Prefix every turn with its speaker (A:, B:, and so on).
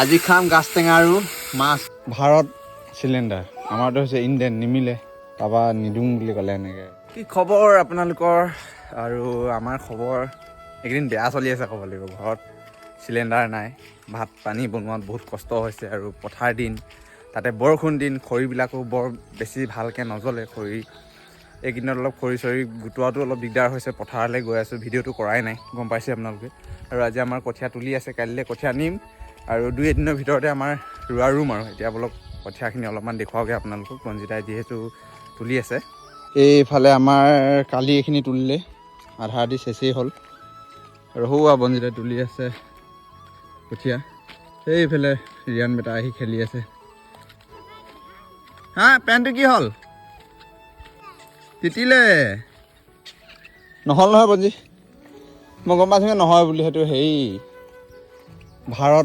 A: আজি খাম গাছ টেঙা আৰু মাছ। ভাৰত চিলিণ্ডাৰ আমাৰতো হৈছে ইণ্ডিয়ান, নিমিলে, তাৰপৰা নিদিওঁ বুলি ক'লে। এনেকৈ কি খবৰ আপোনালোকৰ? আৰু আমাৰ খবৰ এইকেইদিন বেয়া চলি আছে ক'ব লাগিব। ঘৰত চিলিণ্ডাৰ নাই, ভাত পানী বনোৱাত বহুত কষ্ট হৈছে। আৰু পথাৰ দিন, তাতে বৰষুণ দিন, খৰিবিলাকো বৰ বেছি ভালকৈ নজ্বলে খৰি। এইকেইদিনত অলপ খৰি চৰি গোটোৱাটো অলপ দিগদাৰ হৈছে। পথাৰলৈ গৈ আছোঁ, ভিডিঅ'টো কৰাই নাই, গম পাইছে আপোনালোকে। আৰু আজি আমাৰ কঠীয়া তুলি আছে, কাইলৈ কঠীয়া নিম আৰু দুই এদিনৰ ভিতৰতে আমাৰ ৰোৱা ৰুম। আৰু এতিয়া বলক, কঠীয়াখিনি অলপমান দেখুৱাওগৈ আপোনালোকক। ৰঞ্জিতাই যিহেতু তুলি আছে। এইফালে আমাৰ কালি এইখিনি তুলিলে, আধা আধি চেচেই হ'ল। আৰু সৌৱা বঞ্জিতাই তুলি আছে কঠীয়া। সেইফালে ৰিয়ান বেটা আহি খেলি আছে। হা, পেণ্টটো কি হ'ল? তিতিলে। নহ'ল নহয় বঞ্জি, মই গম পাইছোঁগে নহয় বুলি। সেইটো হেৰি ভাৰত।